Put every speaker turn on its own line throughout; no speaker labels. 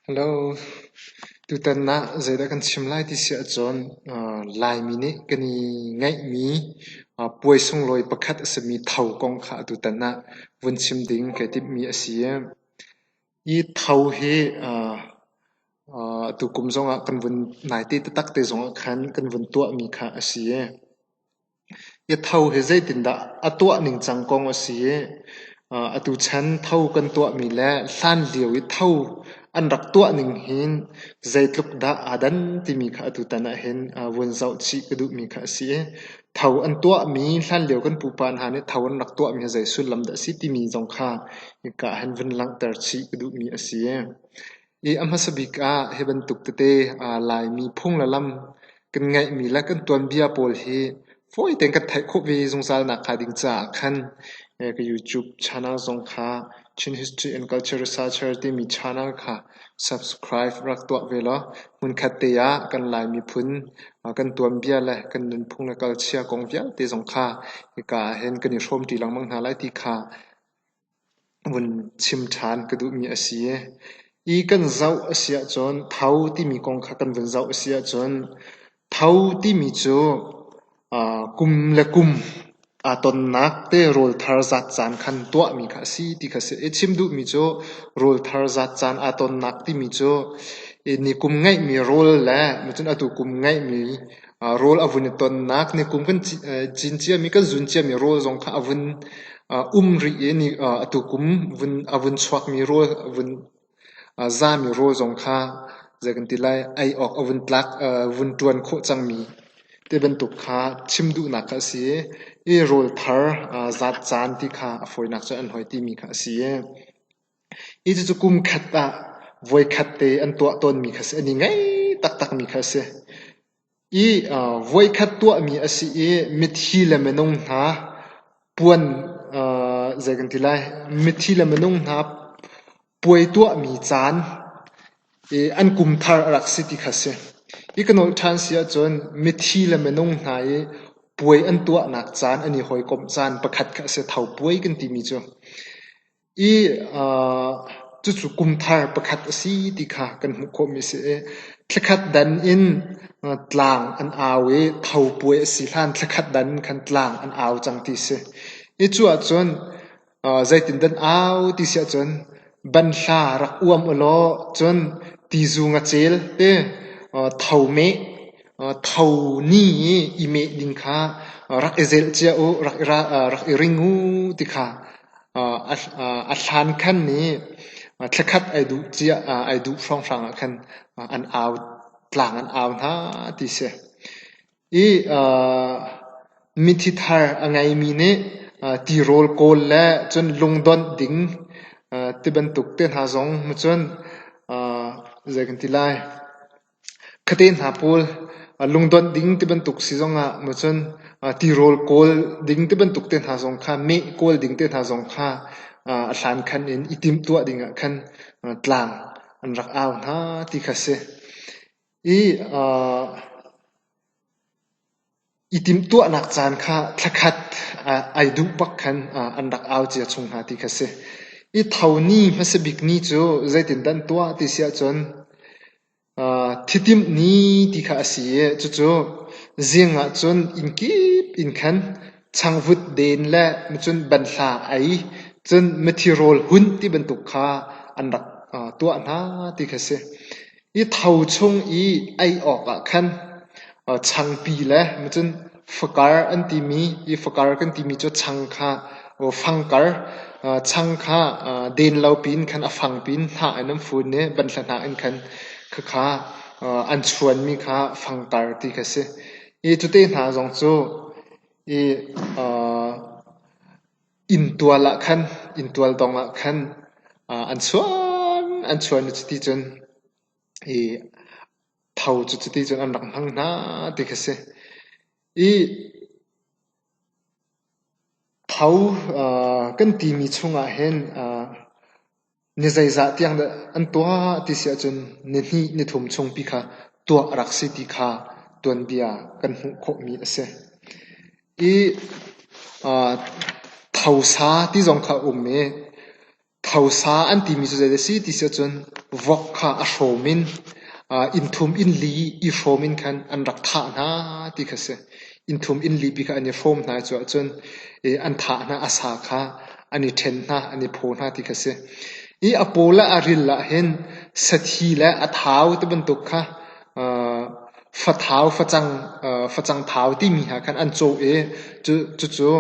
Hello. Tutan ah zeidah kan chim lai ti si ahcun Laimi nih kan i ngeihmi puai sunglawi pakhat a simi Tho kong kha tutan ah vun chim ding kai timhmi a si. Hi Tho hi tukum zongah kan vun naite taktak te zongah khan kan vun tuahmi kha a si. I tho hi zeitindah a tuah ningcang kong a si i atu chan tho kan tuahmi le hlanlio i tho an rak tuah ning hin zeitluk dah aa dan timi kha atutan ahhin vun zoh chih ka duhmi kha a si i tho an tuahmi hlanlio kan pupa hna nih tho an rak tuahmi hi zei sullam dah a si timi zong kha hika ah hin vun langhter chih ka duhmi a si. I a hmasa bik ah hi bantuk tete Laimi phung le lam kan ngeihmi le kan tuanbia pawl hi fawi tein kan theih khawh ve zungzal nak hnga ding caah khan ka YouTube channel zong kha Chin History and Culture Researcher timi channel kha subscribe rak tuah ve law hmunkhat te ah kan Lai miphun kan tuanbia le kan nunphung le culture kong vialte zong kha hika ah hin kan i hrawmṭi lengmang hna lai ti kha vun chim ṭhan ka duhmi a si. I kan zoh a si ahcun tho timi kong kha kan vun zoh a si ahcun tho timi cu kum le kum aa tonnak te rawl thar zat caan khan tuahmi kha a si ti kha a si. I chim duhmi cu rawl thar zat caan aa tonnak timi cu nikum ngeihmi rawl le cun atu kum ngeihmi Rawl a vun i tonnak nikum kan cin ciami kan zun ciami rawl zong kha a vun um rih i atu kum a vun chuakmi rawl a vun zami rawl zong kha zei kan ti lai ei awk a vun tlak vun ṭuan khawh cangmi ti bantuk kha chim duhnak kha a si i rawl thar zat caan ti kha a fawinak cun an hoi timi kha a si i Hi cucu kum khat ah voikhat te an tuah tawnmi kha a si. An i ngei taktakmi kha a si. I voikhat tuahmi a si i mithi le minung hna puan zei kan ti lai mithi le minung hna puai tuahmi caan i an kum thar a rak si ti kha a si. Hi ka nolh ṭhan si ahcun mithi le minung hna i puai an tuahnak caan an i hawikomh caan pakhat kha a si. Tho puai kan timi cu. I cucu kum thar pakhat a si ti kha kan hmuh khawhmi a si i thlakhat dan in tlang an au i tho puai a si hlan thlakhat dan in khan tlang an au cang ti a si. I cu ahcun zeitindah an au ti si ahcun banhla rak uam ulaw cun tizu ngacel te tho meh tho ni i i meh ding kha rak i zelh cia u, rak i ring u ti kha A hlan khan nih thlakhat ai duh cia ai duh hrawnghrang ah khan an au tlang an au hna ti si. I mithi thar a ngeimi nih tirawl kawl le cun lungdonh ding tibantuk te hna zong cun zei kan ti lai. Khate hna pawl lungdonh ding tibantuk si zongah maw cun tirawl kawl ding tibantuk te hna zong kha meh kawl ding te hna zong kha a hlankhan in i timhtuah ding ah khan tlang an rak au hna ti kha a si. I I timhtuahnak caan kha thlakhat ai duh bak khan an rak au cia chung hna ti kha a si. I tho ni hmasa bik ni cu zeitindah an tuah ti si ahcun thitimh ni ti kha a si i cucu zing ah cun inn kip in khan changvut den le cun banhla ei cun mithi rawl hunh ti bantuk kha an rak tuah hna ti kha a si. I tho chung i ei awkah khan changpi le cun fakar an timi i fakar kan timi cu chang kha fangkar chang kha den lo piin khan a fang piin hnah in an fun i banhla hnah in khan khakha an chuanmi kha fangkar ti kha si. I cute hna zong cu i Inntual ah khan inntual dong ah khan an chuan an chuan i cuti cun i tho cu cuti cun an rak hmang hna ti kha si. I tho kan timi chungah hin Ni zeizah tiang dah an tuah ti si ahcun nihnih nithum chungpi kha tuah a rak si ti kha tuanbia kan hmuh khawhmi a si. I thosa ti zong kha a um i tho. Thosa an timi cu zei a si ti si ahcun vok kha a hrawm in inn thum inn li i hrawm in khan an rak thah hna ti kha a si. Inn thum inn li pi kha an i hrawm hna i cu ahcun an thah hna, a sa kha an i ṭhen hna, an i phaw hna ti kha a si. I a paw le a ril ah hin sathi le a thau ti bantuk kha fathau, facang, facang thau timi hna khan an cawh i cucu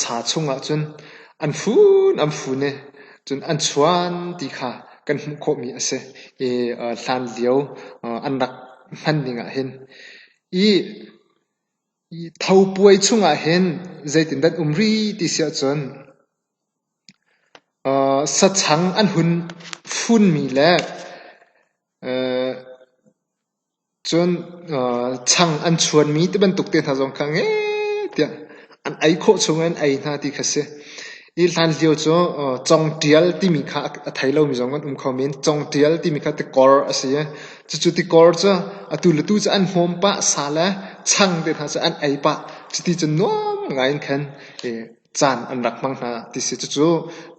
sa chungah cun an fun an fun i cun an chuan ti kha kan hmuh khawhmi a si i hlanlio an rak hman ning ah hin. I tho puai chungah hin zeitindah an um rih ti si ahcun sachang an hun funmi le Cun chang an chuanmi ti bantuk te hna zong kha nge tiah an ei khawh chung in an ei hna ti kha si. Hi hlanlio cu congṭial timi kha a thei lomi zong an um kho men. Congṭial timi kha tikor a si i cucu tikor cu atu le tu cu an hmawm pah, sa le chang te hna cu an ei pah. Cuti cun nuam ngai in khan caan an rak hmang hna ti si. Cucu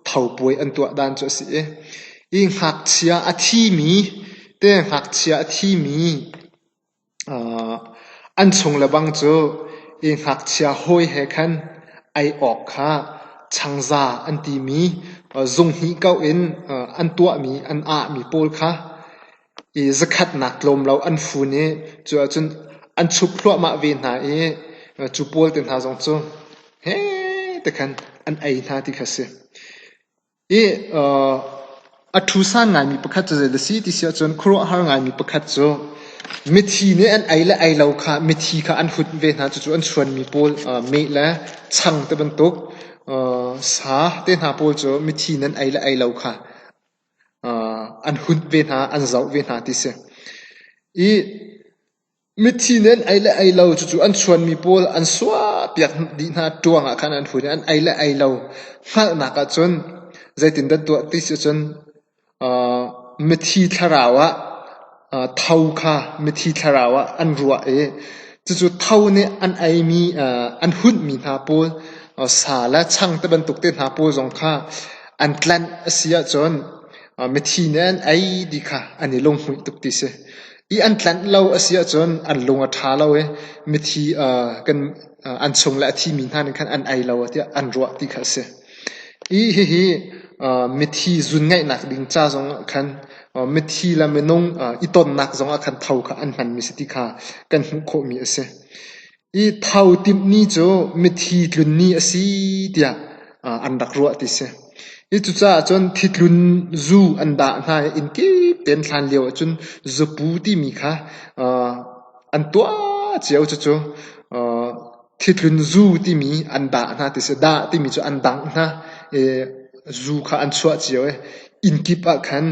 tho puai an tuah dan cu a si i hi ngakchia a thimi te ngakchia a thimi an chung le bang cu hi ngakchia hawi he khan ei awk kha changza an timi zunghnih ko in an tuahmi an ahmi pawl kha i zakhatnak tlawm lo an fun i cu ahcun an chup thluahmah ve hna i cu pawl te hna zong cu heh ti khan an ei hna ti kha a si. I a ṭhusan ngaimi pakhat cu zei a si ti si ahcun khuaruahhar ngaimi pakhat cu mithi nih an ei le ei lo kha mithi kha an hut ve hna. Cucu an chuanmi pawl meh le chang te bantuk sa te hna pawl cu mithi nih an ei le ei lo kha an hunh ve hna, an zoh ve hna ti si. I mithi nih an ei le ei lo cucu an chuanmi pawl an suahpiak dih hna ṭuang ah khan an hun i an ei le ei lo hngalhnak ahcun zeitindah tuah ti si cun mithi thlarau ah tho kha mithi thlarau ah an ruah i cucu tho nih an eimi an hunhmi hna pawl sa le chang te bantuk te hna pawl zong kha an tlanh a si ahcun mithi nih an ei ti kha an i lunghmuih tuk ti si. I an tlanh lo a si ahcun an lung a ṭha lo i mithi kan an chung le a thimi hna nih khan an ei lo tiah an ruah ti kha a si. I hihi mithi zun ngaihnak ding ca zongah khan mithi le minung i tonnak zongah khan tho kha an hmanmi si ti kha kan hmuh khawhmi a si. I tho timh ni cu mithi tlun ni a si tiah an rak ruah ti si. Hi cucaah cun thitlun zu an dah hna i inn kip tein hlan lio ahcun zupu timi kha an tuah cio cucu thitlun zu timi an dah hna ti si. Dah timi cu an dangh hna i zu kha an chuah cio i inn kip ah khan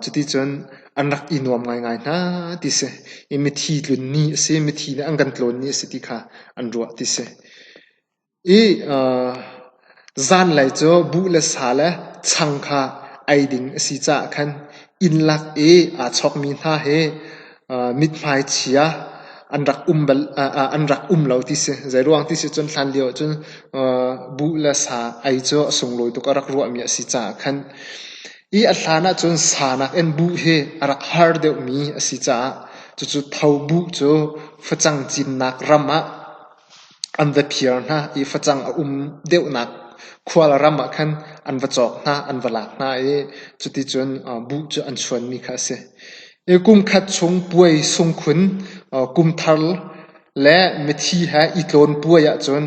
Cuticun an rak i nuam ngaingai hna ti si. I mithi tlun ni a si, mithi nih an kan tlawn ni a si ti kha an ruah ti si. I zanlei cu buh le sa le chang kha ei ding a si caah khan inn lak i aa chawkmi hna hi mithmai chia an rak um bal an rak um lo ti si. Zeiruang ti si cun hlan lio ahcun buh le sa ei cu a sunglawi tuk a rak ruahmi a si caah khan I a hlan ahcun sa nakin buh hi a rak har deuhmi a si caah cucu tho buh cu facang cinnak ram ah an va phiar hna i facang a um deuhnak khual ram ah khan an va cawk hna, an va lak hna i cuticun buh cu an chuanmi kha a si. I kum khat chung puai sungkhun kum thar le mithi he i tlawn puai ahcun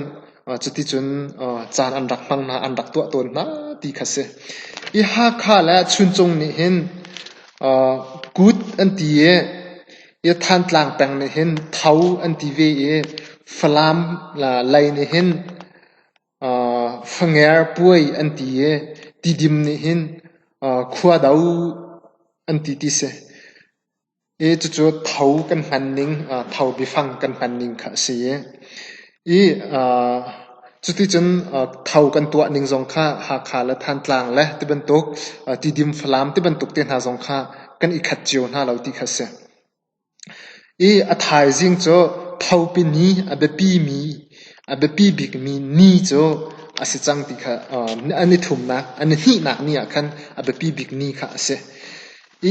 Cuticun caan an rak hmang hna, an rak tuah tawn hna ti kha si. I Hakha le Chuncung nih hin kut an ti i, i Thantlang peng nih hin Tho an ti ve i Falam lei nih hin Fanger puai an ti i Tidim nih hin Khuado an ti ti si. I cucu tho kan hman ning, tho biafang kan hman ning kha a si i cuticun tho kan tuah ning zong kha Hakha le Thantlang le tibantuk Tidim Falam tibantuk te hna zong kha kan i khat cio hna lo ti kha a si. I a thaizing cu thopi ni a biapi mi a biapi bikmi ni cu. a si cang ti kha a nithumnak, a nihnihnak ni ah khan a biapi bik ni kha a si.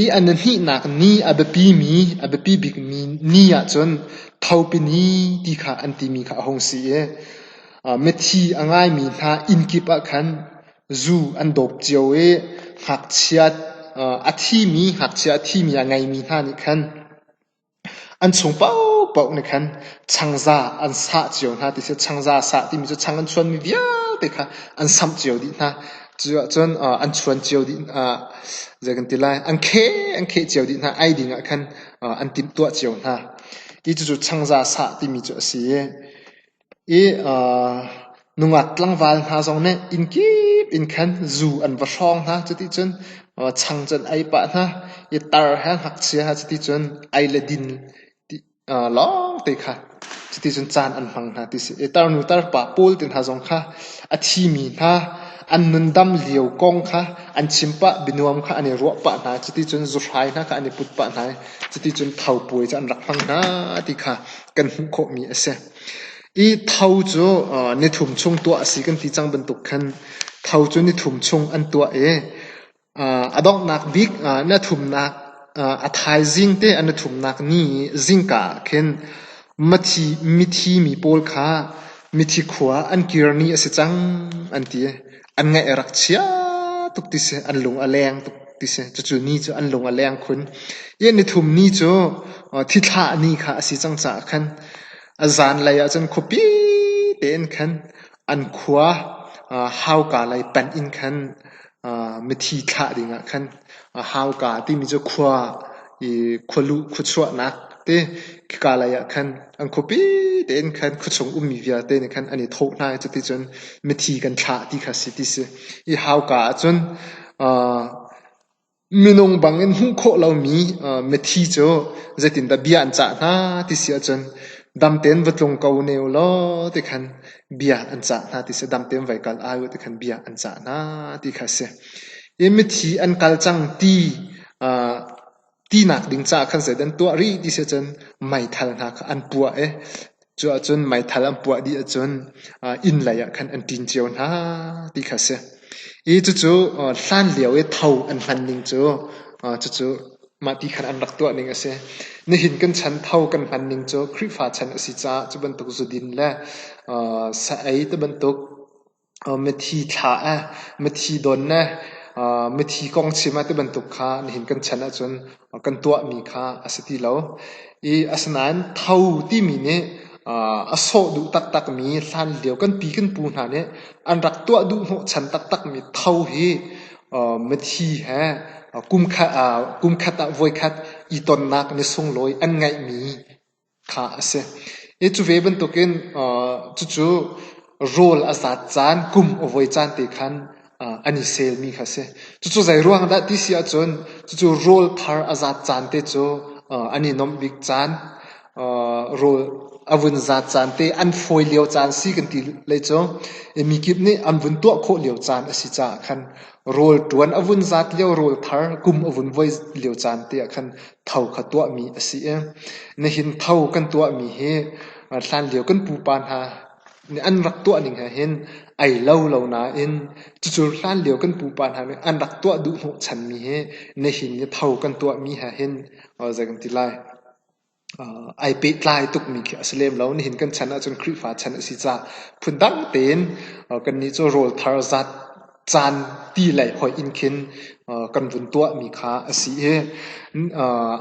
I a nihnihnak ni a biapimi, a biapi bikmi ni ahcun Thopi Ni ti kha an timi kha a hung si i mithi a ngaimi hna inn kip ah khan zu an dawp cio i ngakchia a thimi, ngakchia a thimi a ngeimi hna nih khan An chung paohpaoh nih khan changza an sah cio hna ti si. Changza sah timi cu chang an chuanmi vialte kha an samh cio dih hna. Cu ahcun an chuan cio dih zei kan ti lai an kheh an kheh cio dih hna. Ei ding ah khan an timhtuah cio hna. Hi cucu changza sah timi cu a si i I nungak tlangval hna zong nih inn kip in khan zu an va hrawng hna. Cuticun chang cu an ei pah hna i tar he ngakchia he cuticun ei le din lawngte kha cuticun caan an hmang hna ti si. I tarnu tarpa pawl te hna zong kha a thimi hna an nundam lio kong kha an chim pah, bianuam kha an i ruah pah hna. Cuticun zuhrai hna kha an i put pah hna i cuticun tho puai cu an rak hmang hna ti kha kan hmuh khawhmi a si. I tho cu nithum chung tuah a si kan ti cang bantuk khan tho cu nithum chung an tuah i a donghnak bik na thumnak a thaizing te an thumnak ni zingka ah khin mithi mithi mi pawl kha mithi khua an kir ni a si cang an ti. An ngaih a rak chia tuk ti si, an lung a leng tuk ti si. Cucu ni cu an lung a leng khun. I nithum ni cu thithlah ni kha a si cang caah khan a zanlei ah cun khuapi tein khan an khua hauka lei panh in khan mithi thlah ding ah khan hauka timi cu khua i khualuh khuachuahnak ti khika lei ah khan an khuapi tein khan khuachung ummi vialte nih khan an i thawh hna i cuticun mithi kan thlah ti kha si ti si. I hauka ahcun minung bangin hmuh khawh lomi mithi cu zeitindah bia an cah hna ti si ahcun dam tein va tlung ko ne u law ti khan bia an cah hna ti si. Dam tein vai kal ai u ti khan bia an cah hna ti kha si. I mithi an kal cang ti tinak ding caah khan zeidah an tuah rih ti si ahcun meithal hna kha an puah i cu ahcun meithal an puah dih ahcun inn lei ah khan an ṭin cio hna ti kha a si. I cucu hlan lio i tho an hman ning cu cucu mahti khan an rak tuah ning a si. Nihin kan chan tho kan hman ning cu Khrihfa chan a si caah cu bantuk zudin le sa ei ti bantuk Mithi thlah eh, mithi don eh, mithi kong chim ah ti bantuk kha nihin kan chan ahcun kan tuahmi kha a si ti lo. I asinain tho timi nih a sawh duh taktakmi hlanlio kan pi kan pu hna nih an rak tuah duh hnawhchan taktakmi tho hi mithi he kumkhat ah voikhat i tonnak ni sunglawi an ngeihmi kha a si. I cu ve bantukin cucu rawl a zat caan, kum a voi caan te khan an i selmi kha a si. Cucu zei ruang dah ti si ahcun cucu rawl thar a zat caan te cu an i nuamh bik caan, rawl a vun zat caan te an fawi lio caan si kan ti lei cu mi kip nih an vun tuah khawh lio caan a si caah khan rawl ṭuan a vun zat lio rawl thar kum a vun voi lio caan te ah khan tho kha tuahmi a si i nihin tho kan tuahmi hi hlanlio kan pupa hna nih an rak tuah ning he hin ai lo lo nain cucu hlanlio kan pupa hna nih an rak tuah duh hnawhchanmi hi nihin i tho kan tuahmi he hin zei kan ti lai ai pehtlai tukmi khi a si lem lo. Nihin kan chan ahcun Khrihfa chan a si caah phundang tein kannih cu rawl thar zat caan ti lei hoih in khin kan vun tuahmi kha a si i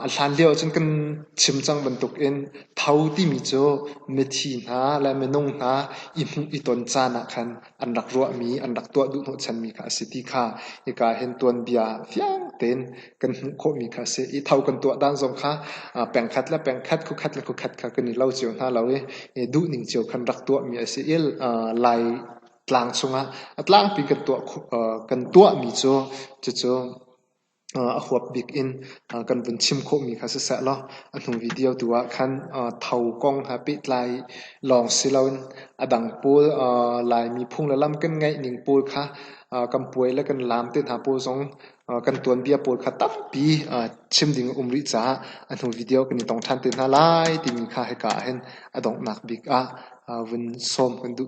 a hlan lio ahcun kan chim cang bantukin tho timi cu mithi hna le minung hna i hmuh i ton caan ah khan an rak ruahmi, an rak tuah duh hnawhchanmi kha a si ti kha hika hin tuanbia fiang tein kan hmuh khawhmi kha a si. I tho kan tuah dan zong kha pengkhat le pengkhat, khuakhat le khuakhat kha kan i lo cio hna lo i duhning cio khan rak tuahmi a si i Lai tlang chungah a tlangpi kan tuah kan tuahmi cu cucu a huap bik in kan vun chim khawhmi kha siseh law a hnu video tu ah khan tho kong he pehtlai lawng si loin a dang pawl Laimi phung le lam kan ngeih ning pawl kha kan puai le kan laam te hna pawl zong kan tuanbia pawl kha tampi chim ding a um rih caah a hnu video kan i tong ṭhan te hna lai timi kha hika ah hin a donghnak bik ah vun sawm kan duh.